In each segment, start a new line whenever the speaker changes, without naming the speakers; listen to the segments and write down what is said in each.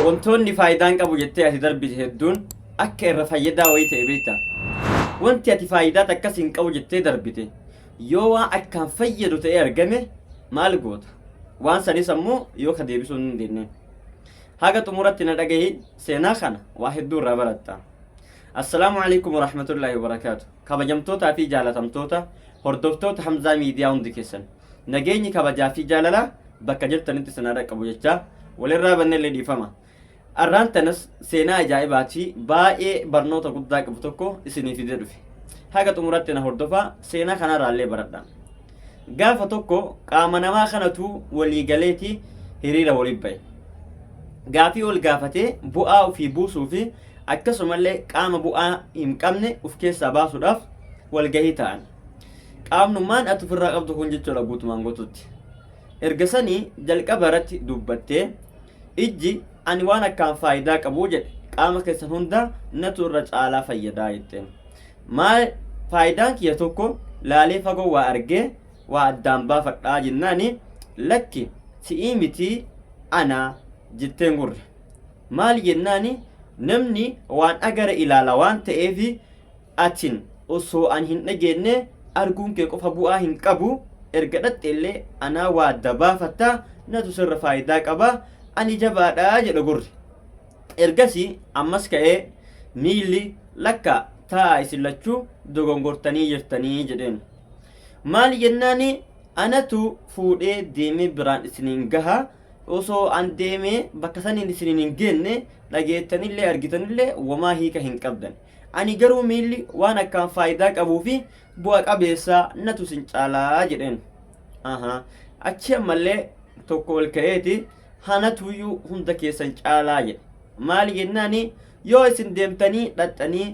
Wantoonni faayidaan qabu jettee ati darbite hedduun akka irra fayyadaa wayii ta'e beekta. Wanti ati faayidaa takkas hin qabu jettee darbite yoo waan akkaan fayyadu ta'ee argame maal goota? Waan sanis ammoo yoo ka deebisuu hin dandeenye. Haga xumuratti na dhagahi seenaa kana waa hedduu irraa baratta. Assalaamu alaikum warahmatullaahi wabarakaatu. Kabajamtootaa fi jaalatamtoota hordoftoota Hamzaa Miidiyaa hundi keessan. Nageenyi kabajaa fi jaalalaa bakka jirtanitti isin haa dhaqqabu jechaa walirraa bannellee dhiifama. Arraan tanas seenaa ajaa'ibaatii baay'ee barnoota guddaa qabu tokko isinii fidee dhufe. Haga xumuratti na hordofaa seenaa kanarraallee baradha. Gaafa tokko qaama namaa kanatu walii galeeti hiriira waliif ba'e. Gaafii wal gaafatee bu'aa ofii buusuu fi akkasumallee qaama bu'aa hin qabne of keessaa baasuudhaaf walgahii ta'an. Qaamnummaan ati ofirraa qabdu kun jechuudha guutumaan guututti. Erga sanii jalqaba irratti dubbattee ijji ani waan akkaan faayidaa qabu jedhe qaama keessan hunda natu irra caalaa fayyadaa jetteen. Maal faayidaan kiyya tokko laalee fagoo waa argee waa addaan baafadhaa jennaani lakki si'ii mitii ana jetteen gurre. Maal jennaani namni waan agare ilaala waan ta'eefi atin osoo an hin dhageenne arguun kee qofa bu'aa hin qabu erga dhaqxeellee anaa waa adda baafatta natu sirra faayidaa qaba ani jabaadha jedha gurri. Ergasii ammas ka'ee miilli lakka taa'aa isin lachuu dogongortanii jirtanii jedheen. Maal jennaani anatu fuudhee deemee biraan isiniin gaha osoo an deemee bakka saniin isiniin hin geenne dhageettanillee argitanillee womaa hiika hin qabdan. Ani garuu miilli waan akkaan faayidaa qabuu fi bu'a qabeessa natu isin caalaa jedheen. Ahaa. Achi ammallee tokko ol ka'eeti hanatuyyuu hunda keessan caalaa jedhe. Maali jennaani yoo isin deemtanii dhaqxanii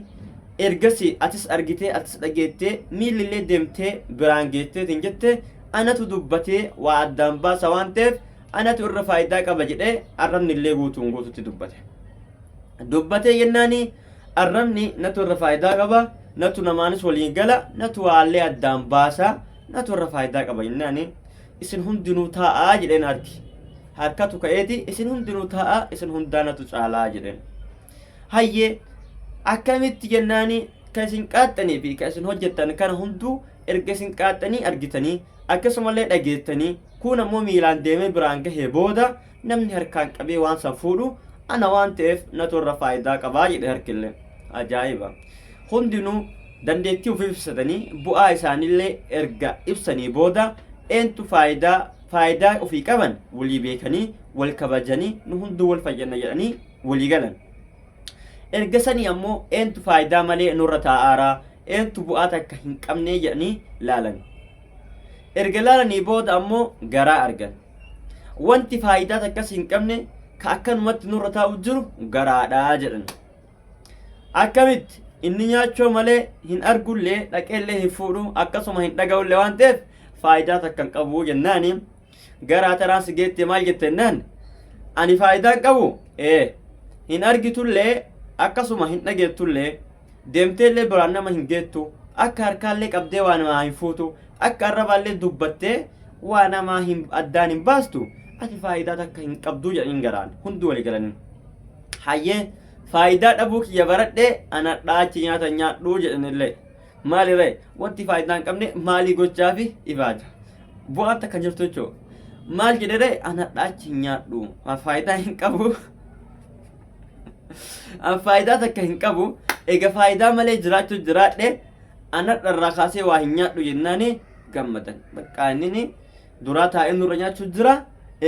ergasii atis argitee atis dhageettee miillillee deemtee biraan geetteetiin jette anatu dubbatee waa addaan baasa waan ta'eef anatu irra faayidaa qaba jedhee arrabnillee guutuun guututti dubbate. Dubbatee jennaani arrabni natu irra faayidaa qaba natu namaanis waliin gala natu waallee addaan baasa natu irra faayidaa qaba jennaani isin hundinuu taa'aa jedheen harki. Harkatu ka'eeti isin hundinuu taa'aa isin hundaa natu caalaa jedheen. Hayyee akkamitti jennaani kan isin qaaxxanii fi kan isin hojjettan kana hunduu erga isin qaaxxanii argitanii akkasumallee dhageettanii kuun ammoo miilaan deemee biraan gahee booda namni harkaan qabee waan san fuudhu ana waan ta'eef natu irra faayidaa qabaa jedhe harkillee. Ajaa'iba! Hundinuu dandeettii ofii ibsatanii bu'aa isaaniillee erga ibsanii booda eentu faayidaa faayidaa ofii qaban walii beekanii wal kabajanii nu hunduu wal fayyadna jedhanii walii galan. Erga sanii ammoo eentu faayidaa malee nurra taa'aaraa eentu bu'aa takka hin qabnee jedhanii laalan. Erga laalanii booda ammoo garaa argan. Wanti faayidaa takkas hin qabne ka akkanumatti nurra taa'u jiru garaadha jedhan. Akkamitti inni nyaachoo malee hin argullee dhaqeellee hin fuudhu akkasuma hin dhaga'ullee waan ta'eef faayidaa takka hin qabu jennaani garaa taraan si geette maal jette jennaan ani faayidaa hin qabu ee hin argitullee akkasuma hin dhageettullee deemteellee biraan nama hin geettu akka harkaallee qabdee waa namaa hin fuutu akka arrabaallee dubbattee waa namaa hin addaan hin baastu ati faayidaa takka hin qabduu jedhaniin garaan hundi walii galanii. Hayyee faayidaa dhabuu kiyya baradhee ana dhaachi nyaata nyaadhuu jedhanillee maali ree wanti faayidaa hin qabne maalii gochaa fi ibaaja bu'aan takka hin jirtu jechuudha. Maal jedhe ree ana dhaachi hin nyaadhu faayidaa hin qabu. An faayidaa takka hin qabu eega faayidaa malee jiraachuu jiraadhe ana dharraa kaasee waa hin nyaadhu jennaani gammadan. Bakka inni duraa taa'ee nurra nyaachuu jira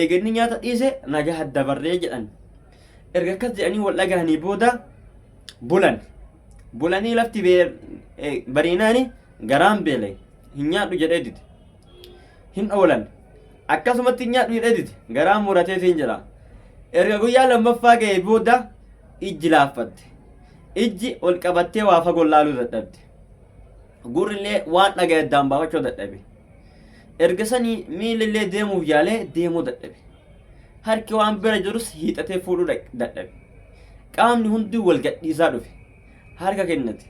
eega inni nyaata dhiise nagaa dabarree jedhan. Erga akkas jedhanii wal dhagahanii booda bulan. Bulanii lafti bariinaani garaan beele hin nyaadhu jedhee dide. Hin oolan. Akkasumatti hin nyaadhu jedhee dide. Garaan murateetiin jira. Erga guyyaa lammaffaa ga'ee booda ijji laaffatte. Ijji ol qabattee waa fagoo laaluu dadhabde. Gurrillee waan dhaga'e addaan baafachuu dadhabe. Erga sanii miillillee deemuuf yaalee deemuu dadhabe. Harki waan bira jirus hiixatee fuudhuu dadhabe. Qaamni hundi wal gadhiisaa dhufe. Harka kennate.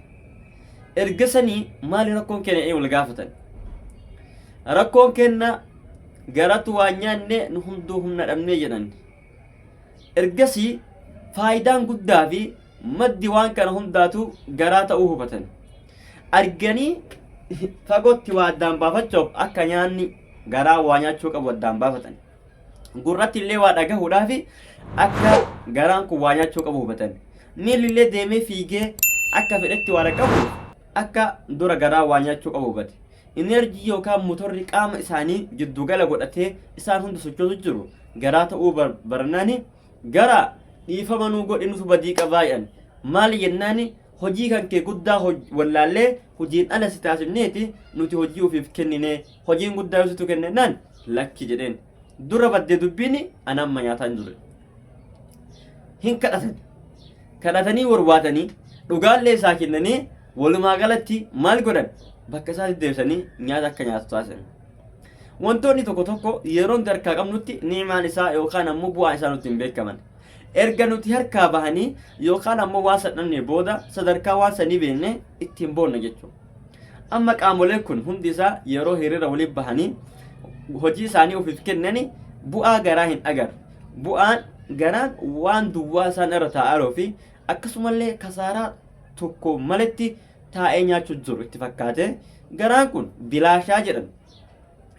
Erga sanii maali rakkoon keenya jedhanii wal gaafatan. Rakkoon keenya garatu waan nyaanne nu hunduu humna dhabnee jedhan. Ergasii Faayidaan guddaa fi maddi waan kana hundaatu garaa ta'uu hubatan. Arganii fagootti waa addaan baafachuuf akka nyaanni garaa waa nyaachuu qabu addaan baafatan. Gurratti illee waa dhagahuudhaaf akka garaan kun waa nyaachuu qabu hubatan. Miilli illee deemee fiigee akka fedhetti waa dhaqqabuuf akka dura garaa waa nyaachuu qabu hubate. Inerjii yookaan motorri qaama isaanii jiddugala godhatee isaan hunda sochoosu jiru garaa ta'uu barnaani gara dhiifama nuu godhi nutu badii qabaa jedhan. Maali jennaani hojii kan kee guddaa wallaallee hojiin ala si taasifneeti nuti hojii ofiif kenninee hojiin guddaa yoo situ kennennaan lakki jedheen. Dura baddee dubbiin ana amma nyaataa hin jiru. Hin kadhatan. Kadhatanii warwaatanii dhugaallee isaa kennanii walumaa galatti maal godhan bakka isaatti deebisanii nyaata akka nyaatu taasisan. Wantoonni tokko tokko yeroo nuti harkaa qabnutti ni'imaan isaa yookaan ammoo bu'aan isaa nutti hin beekaman. Erga nuti harkaa bahanii yookaan ammoo waan san dhabnee booda sadarkaa waan sanii beeknee ittiin boonna jechuudha. Amma qaamoleen kun hundi isaa yeroo hiriira waliif bahanii hojii isaanii ofiif kennani bu'aa garaa hin agarre. Bu'aan garaan waan duwwaa isaan irra taa'aa fi akkasumallee kasaaraa tokko maletti taa'ee nyaachuu jiru itti fakkaate garaan kun bilaashaa jedhan.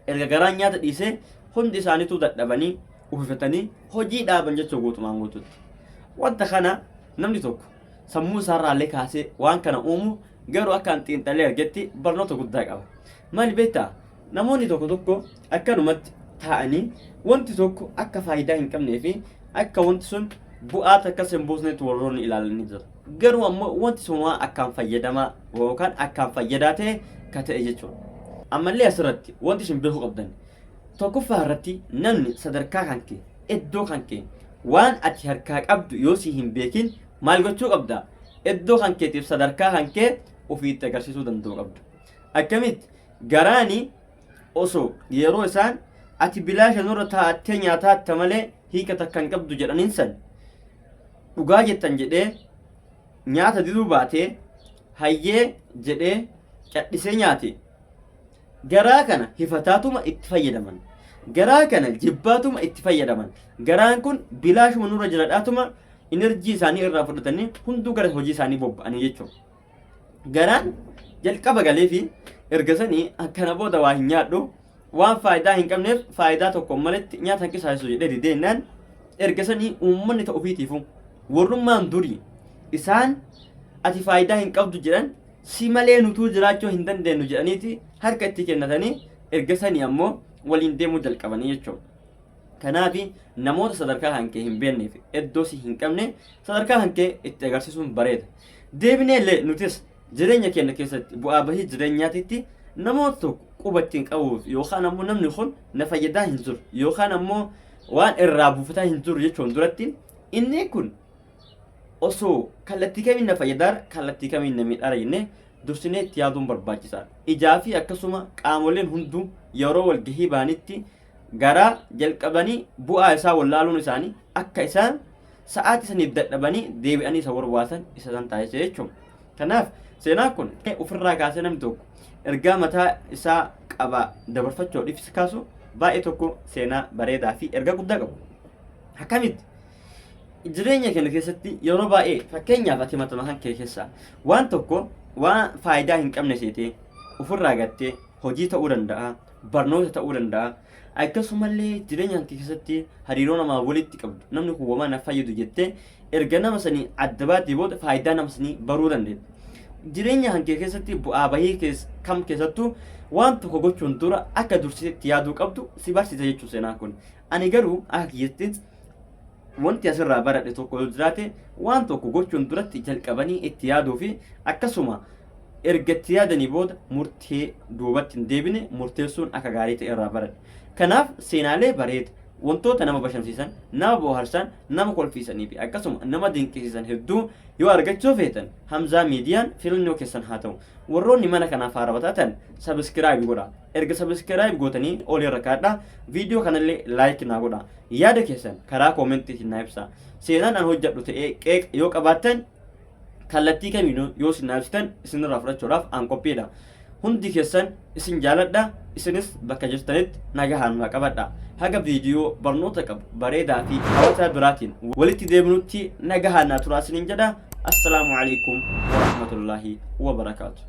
Erga garaan nyaata dhiisee hundi isaaniituu dadhabanii ufifatanii hojii dhaaban jechuu guutumaan guututti. Wanta kana namni tokko sammuu isaarraallee kaasee waan kana uumu garuu akka an xiinxalee argetti barnoota guddaa qaba. Maali beektaa? Namoonni tokko tokko akkanumatti taa'anii wanti tokko akka faayidaa hin qabnee fi akka wanti sun bu'aa takkas hin buusnetti warroonni ilaalanii jiru. Garuu ammoo wanti sun waan akkaan fayyadamaa yookaan akkaan fayyadaa ta'e ka ta'e jechuudha. Ammallee asirratti wanti isin beekuu qabdan tokkoffaa irratti namni sadarkaa kan kee iddoo kan kee waan ati harkaa qabdu yoo si hin beekin maal gochuu qabda? Iddoo kan keetiif sadarkaa kan kee ofiitti agarsiisuu danda'uu qabda. Akkamitti? Garaani osoo yeroo isaan ati bilaasha nurra taa'attee nyaataatta malee hiika takka hin qabdu jedhaniin san dhugaa jettan jedhee nyaata diduu baatee hayyee jedhee cadhisee nyaate garaa kana hifataatuma itti fayyadaman. Garaa kana jibbaatuma itti fayyadaman. Garaan kun bilaashuma nurra jiradhaatuma inerjii isaanii irraa fudhatanii hunduu gara hojii isaanii bobba'anii jechuudha. Garaan jalqaba galee fi erga sanii akkana booda waa hin nyaadhu waan faayidaa hin qabneef faayidaa tokko maletti nyaata hin qisaasisu jedhee dideennaan erga sanii uummanni ta'u ofiitiifu warrummaan durii isaan ati faayidaa hin qabdu jedhan si malee nutuu jiraachuu hin dandeenyu jedhaniiti harka itti kennatanii erga sanii ammoo waliin deemuu jalqabanii jechuudha. Kanaaf namoota sadarkaa kan kee hin beeknee fi iddoo si hin qabne sadarkaa kan kee itti agarsiisuun bareeda. Deebinee illee nutis jireenya keenya keessatti bu'aa bahii jireenyaatitti namoota tokko quba ittiin qabuuf yookaan ammoo namni kun na fayyadaa hin jiru yookaan ammoo waan irraa buufataa hin jiru jechuun duratti inni kun osoo kallattii kamiin na fayyadaara kallattii kamiin na miidhaara jennee dursinee itti yaaduun barbaachisaadha. Ijaa fi akkasuma qaamoleen hunduu yeroo walgahii ba'anitti garaa jalqabanii bu'aa isaa wallaaluun isaanii akka isaan sa'aatii saniif dadhabanii deebi'anii isa warwaasan isa san taasise jechuudha. Kanaaf seenaan kun ofirraa kaasee namni tokko ergaa mataa isaa qaba dabarfachuu dhiifsi kaasu baay'ee tokko seenaa bareedaa fi ergaa guddaa qabu. Akkamitti? Jireenya keenya keessatti yeroo baay'ee fakkeenyaaf ati matuma kan kee keessaa waan tokko waan faayidaa hin qabne seetee ofirraa gattee hojii ta'uu danda'a barnoota ta'uu danda'a. Akkasumallee jireenya kee keessatti hariiroo namaa walitti qabdu namni kun wamaa na fayyadu jettee erga nama sanii adda baatee booda faayidaa nama sanii baruu dandeetta. Jireenya kan kee keessatti bu'aa bahii kam keessattuu waan tokko gochuun dura akka dursitee itti yaaduu qabdu si barsiisa jechuudha seenaan kun. Ani garuu akka kiyyatti wanti asirraa baradhe tokko yoo jiraate waan tokko gochuun duratti jalqabanii itti yaaduu fi akkasuma erga itti yaadanii booda murtee duubatti hin deebine murteessuun akka gaarii ta'e irraa baradhe. Kanaaf seenaalee bareeda wantoota nama bashannansiisan, nama bohaarsan, nama kolfiisanii fi akkasuma nama dinqisiisan hedduu yoo argachuu feetan Hamzaa Miidiyaan filannoo keessan haa ta'u. Warroonni mana kanaaf haarawaa taatan subscribe godhaa. Erga subscribe gootanii ol irra kaadhaa. Viidiyoo kanallee like naa godhaa. Yaada keessan karaa koomentiitiin naa ibsaa. Seenaan an hojjedhu ta'ee qeeqa yoo qabaattan kallattii kamiinuu yoo isin naa ibsitan isinirraa fudhachuudhaaf an qophiidha. Hundi keessan isin jaaladha, isinis bakka jirtanitti nagahaan naa qabadha. Haga viidiyoo barnoota qabu bareedaa fi hawataa biraatiin walitti deebinutti nagahaan naa turaa isiniin jedha. Assalaamu alaikum warahmatullaahi wabarakaatu.